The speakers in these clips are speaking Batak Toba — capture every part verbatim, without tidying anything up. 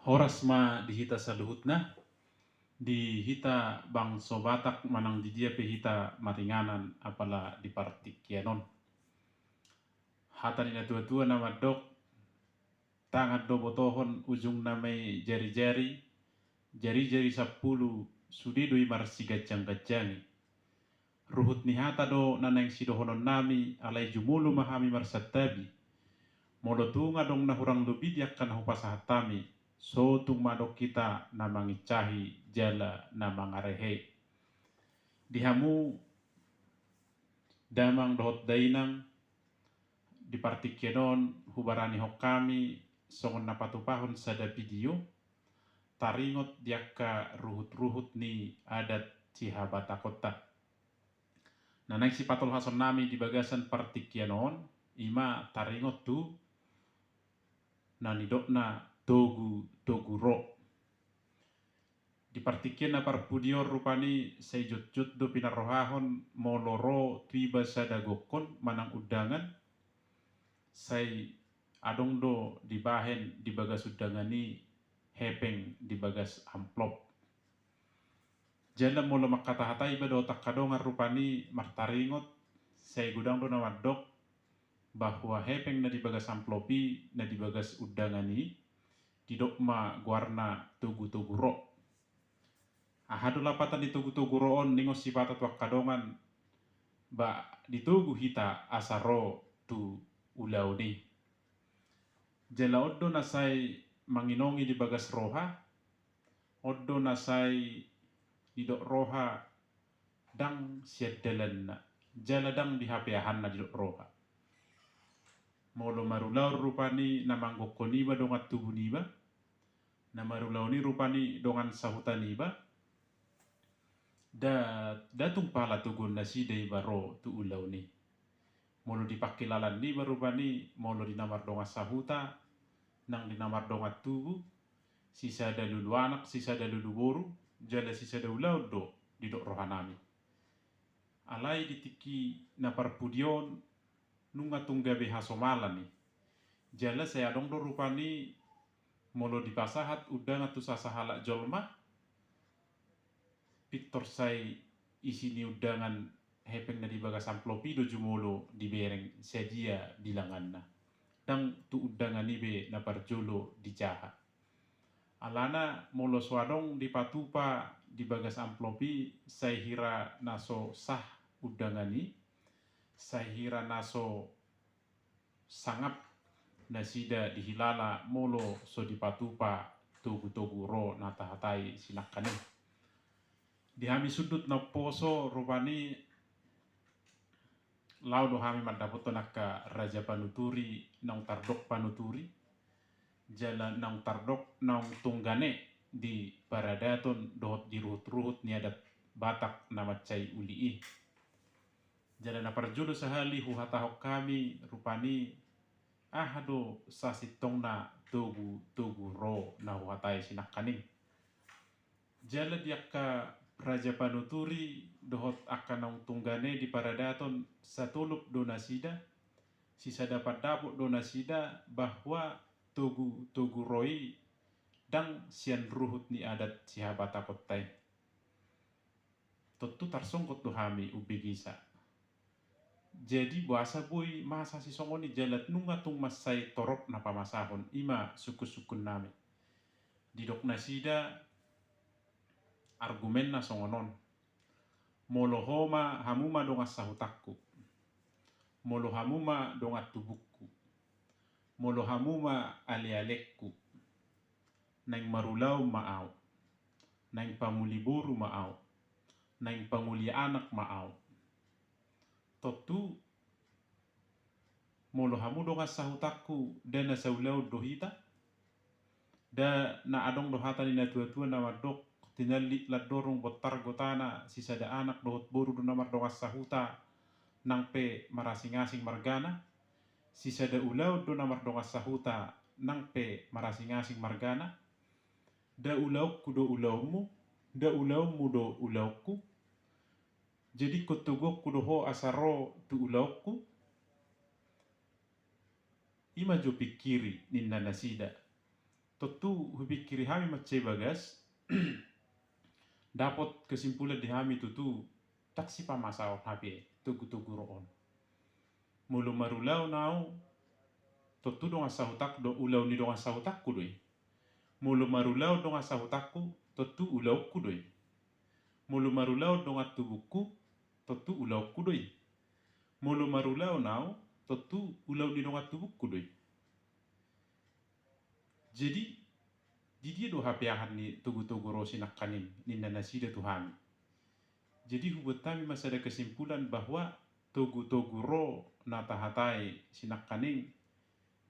Horas ma di hita saluhutna, di hita bangso Batak manang di dia pe hita maringanan apala di partingkian on. Hata ni na tua-tua na mandok, tangan do botohon ujungna ma i jari-jari, jari-jari sampulu sude do i marsiganjang-ganjangi. Ruhut ni hata do na naeng sidohononnami, alai jumolo ma hami marsantabi. Molo tung adong na hurang lobi di angka na hupasahat hami, so tung ma adong hita na mangincahi jala na mangarehei. Di hamu damang dohot dainang, di partingkian on hubaranihon hami songon na patupahon sada video taringot di angka ruhut-ruhut ni adat sihabatakonta. Na naeng sipatolhasonnami di bagasan partingkian on, i ma taringot tu na nidokna togu-togu ro. Di partingkian na parpudi on rupani sai jotjot do pinarrohahon molo ro tu iba sada gokkon manang undangan, sai adong do dibahen di bagas undangan i hepeng di bagas amplop. Jala molo mangkatahata iba dohot angka dongan rupani martaringot, sai godang do na mandok bahwa hepeng na di bagas amplop i, na di bagas undangan i, didok ma goarna togu-togu ro. Aha do lapatan ni togu-togu ro on, ningon sipata tu angka dongan, ba ditogu hita asa ro tu ulaon i. Jala on do na sai manginongi di bagas roha, on do na sai didok roha ndang siandalanna, jala ndang dihapeahanna didok roha. Molo marulaon rupani na manggokkon iba dongan tubu niba, na marulaon i rupani dongan sahuta niba, nda, nda tung pala toguon nasida iba ro tu ulaon i. Molo di pangkilalaan niba rupani, molo di na mardongan sahuta nang di na mardongan tubu, sisada lulu anak, sisada lulu boru, jala sisada ulaon do didok rohanami. Alai di tingki na parpudi on nunga tung gabe hasomalan i. Jala sai adong do rupani molo dipasahat undangan tu sasahalak jolma, pintor sai isi ni undangan hepeng na di bagas amplop i do jumolo dibereng sadia bilanganna. Ndang tu undangan i be na parjolo dijaha. Alana molo so adong dipatupa di bagas amplop i, sai hira na so sah undangan i, sai hira na so sangap nasida dihilala molo so dipatupa togu-togu ro na tahatai sinangkan i. Di hami sundut na umposo rupani, laho do hami mandapothon angka raja panuturi, naung tardok panuturi, jala naung tardok naung tunggane di paradaton dohot di ruhut-ruhut ni adat Batak na mansai uli i. Jala na parjolo sahali huhatahon hami rupani, aha do sasintongna togu-togu ro na huhatai sinangkan i. Jala di angka raja panuturi dohot angka naung tunggane di paradaton, satolop do nasida, sisada pandapot do nasida bahwa togu-togu ro i ndang sian ruhut ni adat sihabatakonta i. Tontu tarsonggot do hami umbegesa. Jadi boasa boi masa sisongon i, jala nunga tung mansai torop na pamasahon, i ma sungkun-sungkunnami. Didok nasida argumenna songon on. Molo ho ma, hamu ma dongan sahutangku. Molo hamu ma dongan tubungku. Molo hamu ma ale-alengku. Naeng marulaon ma ahu. Naeng pangoli boru ma ahu. Naeng pangoli anak ma ahu. Tontu molo hamu dongan sahutangku, nda na saulaon do hita? Nda na adong do hata ni na tua-tua na mandok, tinallik landorung bontar gotana, sisada anak dohot boru do na mardongan sahuta, nang pe marasing-asing margana, sisada ulaon do na mardongan sahuta, nang pe marasing-asing margana? Nda ulaonku do ulaonmu, nda ulaonmu do ulaonku. Jadi ingkon toguonku do ho asa ro tu ulaonku. I ma jo pingkiri ninna nasida. Tontu hupingkiri hami mansai bagas, dapot kesimpulan di hami tutu, ndang sipamasaon hape togu-togu ro on. Molo marulaon au, tontu dongan sahutak do, ulaon ni dongan sahutangku do i. Molo marulaon dongan sahutangku, tontu ulaonku do i. Molo marulaon dongan tubungku, tontu ulaonku do i. Molo marulaon au, tontu ulaon ni dongan tubungku do i. Jadi, di dia do hapeahan ni togu-togu ro sinangkaning, ninna nasida tu hami. Jadi, hubuat hami ma sada kesimpulan bahwa togu-togu ro na tahatai sinangkaning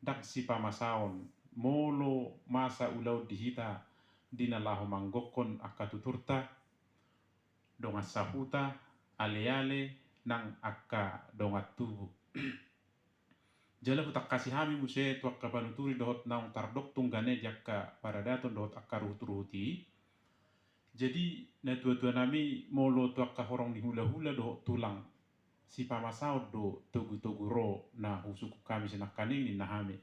ndang sipamasaon, molo masa ulaon di hita di na laho manggokhon angka tuturta, dongan sahuta, ale-ale, nang angka dongan tubu. Jala hutangkasi hami muse tu angka panuturi dohot naung tardok tunggane di angka paradaton dohot angka ruhut-ruhut i. Jadi, natua-tua nami, molo tu angka horong ni hula-hula dohot tulang, sipamasaon do togu-togu ro na husungkun hami sinangkaning, ninna hami.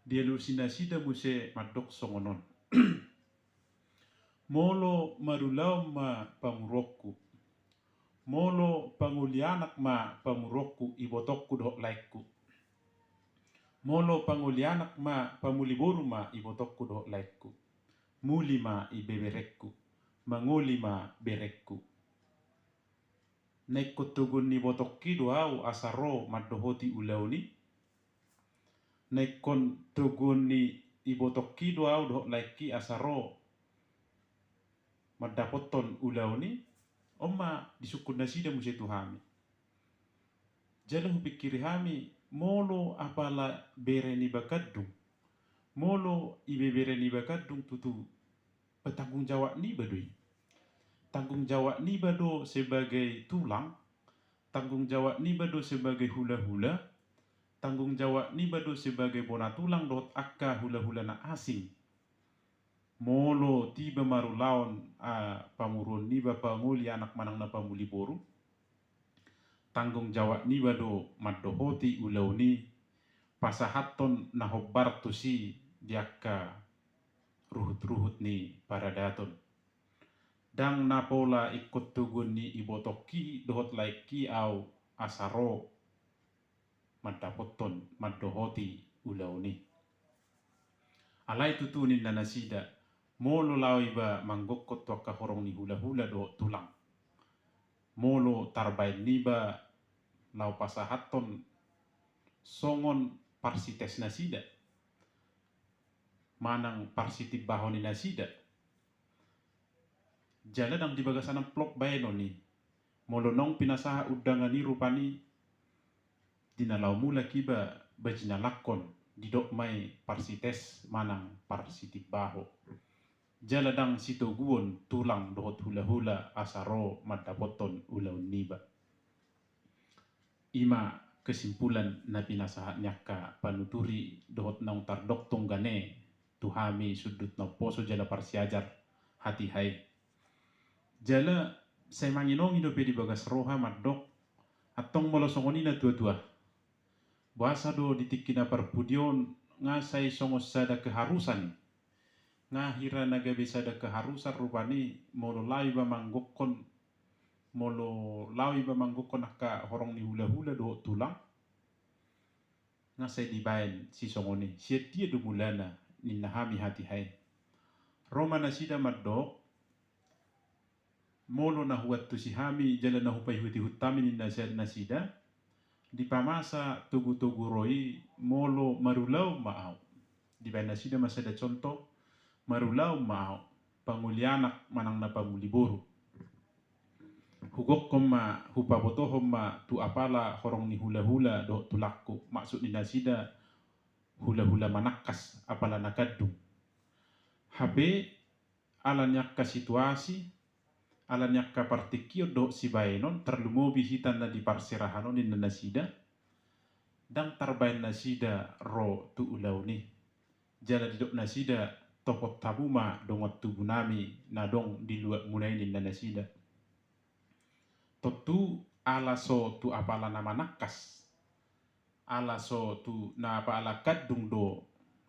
Dialusi nasida muse mandok songon on. Molo marulaon ma pamuruonku, molo pangoli anak ma pamuruonku, ibotongku dohot laengku, molo pangoli anak ma pamuli boru ma ibotongku dohot laengku, muli ma ibeberengku, mangoli ma berengku. Na ingkon toguon ni ibotongki do au asa ro mandohoti ulaon i. Na ingkon toguon ni ibotongki do au dohot laengki asa ro mandapothon ulaon i. On ma disungkun nasida muse tu hami. Jala hupingkiri hami, molo apala bere niba gandung, molo ibebere niba gandung tutu, ba tanggung jawab niba do i. Tanggung jawab niba do sebagai tulang, tanggung jawab niba do sebagai hula-hula, tanggung jawab niba do sebagai bona tulang dohot angka hula-hula na asing. Molo tiba marulaon, a, pamuruon niba pangoli anak manang na pamuli boru, tanggung jawab niba do mandohoti ulaon i, pasahathon na hombar tusi di angka ruhut-ruhut ni paradaton. Ndang na pola ingkon toguon ni ibotongki dohot laengki au asa ro mandapothon, mandohoti ulaon i. Alai tutu ninna nasida, molo laho iba manggokhon tu angka horong ni hula-hula dohot tulang, molo tarbaen niba laho pasahathon songon parsites nasida manang parsitimbahon ni nasida, jala ndang di bagasan amplop baenon i. Molo naung pinasahat undangan i rupani, di na laho mulak iba ba jinalakhon, didok ma i parsites manang parsitimbaho. Jala ndang sitoguon tulang dohot hula-hula asa ro mandapothon ulaon niba. I ma kesimpulan na pinasahat ni angka panuturi dohot naung tardok tunggane tu hami sundut na umposo jala parsiajar hatiha i. Jala sai manginongi dope di bagas roha mandok, antong molo songon i natua-tua, boasa do di tingki na parpudi on nga sai songon sada keharusan i. Nga hira na gabe sada keharusan rupani molo laho iba manggokhon, molo laho iba manggokhon angka horong ni hula-hula dohot tulang, nga sai dibaen sisongon i. Sian dia do mulana, ninna hami hatiha i. Ro ma nasida mandok, molo na huantusi hami jala na hupaihut-ihut hami ninna sa-, nasida, dipamasa togu-togu ro i molo marulaon ma au. Dibaen nasida ma sada contoh, marulaon ma au, pangoli anak manang na pamuli boru. Hugokhon ma, hupabotohon ma tu apala horong ni hula-hula dohot tulangku, maksud ni nasida hula-hula manangkas apala na gandung. Hape ala ni angka situasi, ala ni angka partingkian dohot sibaenon, tarlumobi hita na di parserahan on ninna nasida, ndang tarbaen nasida ro tu ulaon i. Jala didok nasida, topot hamu ma dongan tubu nami na adong di luat muna i ninna nasida. Tontu ala so tu apala na manangkas, ala so tu na apala gandung do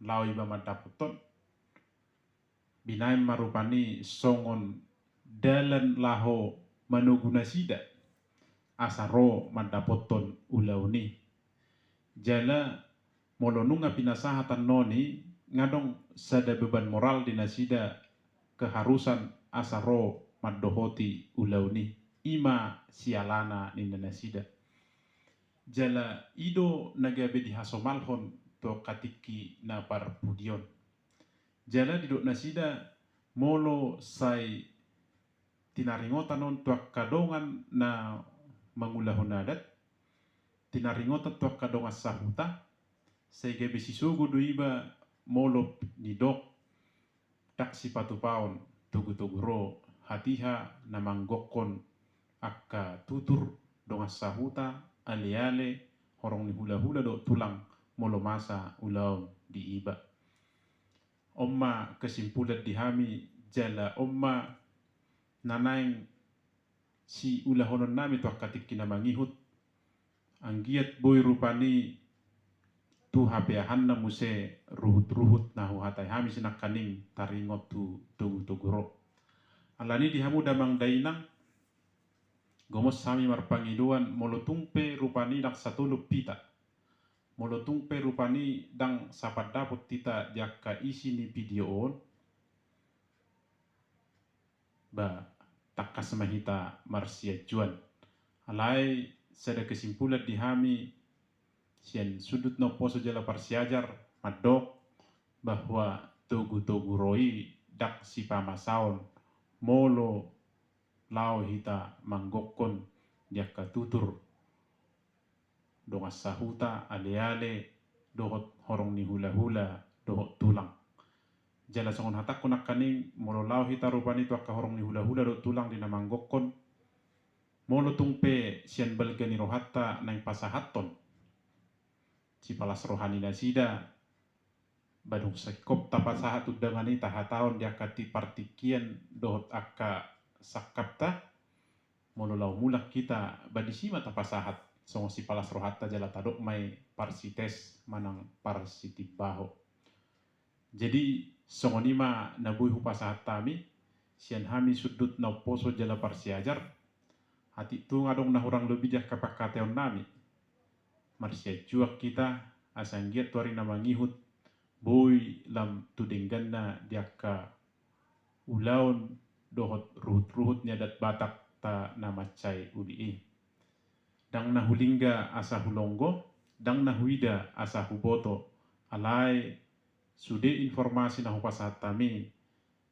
laho iba mandapothon, Binaen ma rupani songon dalan laho manogu nasida asa ro mandapothon ulaon i. Jala molo nunga pinasahat annon i, nga adong sada beban moral di nasida keharusan asa ro mandohoti ulaon i. I ma sialana ninna nasida. Jala i do na gabe dihasomalhon tu angka tingki na parpudi on. Jala didok nasida molo sai tinaringotan on tu angka dongan na mangulahon adat, tinaringotan tu angka dongan sahuta, sai gabe sisogo do iba molo nidok ndang sipatupaon togu-togu ro, hatiha na manggokhon angka tutur, dongan sahuta, ale-ale, horong ni hula-hula dohot tulang molo masa ulaon di iba. On ma kesimpulan di hami, jala on ma na naeng siulahononnami tu angka tingki na mangihut. Anggiat boi rupani tu hapeahanna muse ruhut-ruhut na huhatai hami sinangkaning taringot tu togu-togu ro. Alani di hamu damang dainang, gomos hami marpangidoan, molo tung pe rupani ndang satolop hita, molo tung pe rupani ndang sapandapot hita di angka isi ni video on, ba tangkas ma hita marsianjuan. Alai sada kesimpulan di hami sian sundut na umposo jala parsiajar mandok bahwa togu-togu ro i ndang sipamasaon molo laho hita manggokhon di angka tutur, dongan sahuta, ale-ale, dohot horong ni hula-hula dohot tulang. Jala songon hatangku nangkaning, molo laho hita rupani tu angka horong ni hula-hula dohot tulang di na manggokhon, molo tung pe sian balga ni rohanta naeng pasahathon sipalas roha ni nasida, ba dung singkop tapasahat undangan i tahatahon di angka ti partingkian dohot angka sangkapta, molo laho mulak hita ba disi ma tapasahat songon sipalas rohanta jala tadok ma i parsites manang parsitimbaho. Jadi songon i ma na boi hupasahat hami sian hami sundut na umposo jala parsiajar. Atik tung adong na hurang lobi di angka pangkataionnami. Marsianjuan hita asa anggiat tu ari na mangihut boi lam tu dengganna di angka ulaon dohot ruhut-ruhut ni adat Batakta na mansai uli i. Ndang na hulingga asa hulonggo, ndang na huida asa huboto. Alai sude informasi na hupasahat hami,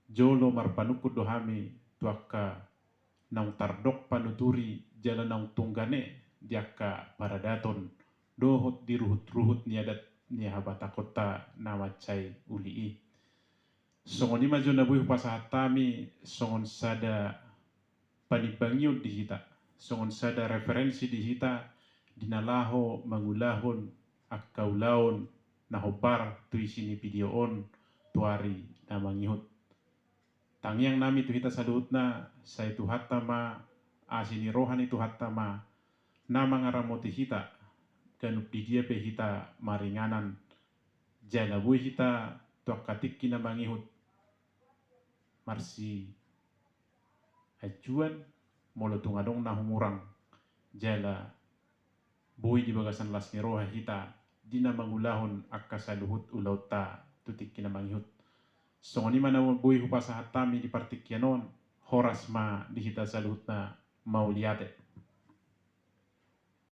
jolo marpanungkun do hami tu angka naung tardok panuturi jala naung tunggane di angka paradaton dohot di ruhut-ruhut ni adat ni habatakonta na mansai uli i. Songon i ma jo na boi hupasahat hami songon sada panimbangion di hita, songon sada referensi di hita di na laho mangulahon angka ulaon na hombar tu isi ni video on tu ari na mangihut. Tangiang nami tu hita saluhutna, sai Tuhanta ma, asi ni roha ni Tuhanta ma na mangaramoti hita ganup di dia pe hita maringanan, jala boi hita tu angka tingki na mangihut marsianjuan molo tung adong na humurang, jala boi di bagasan las ni roha hita di na mangulahon angka saluhut ulaonta tu tingki na mangihut. Songon i ma na boi hupasahat hami di partingkian on. Horas ma di hita saluhutna, mauliate.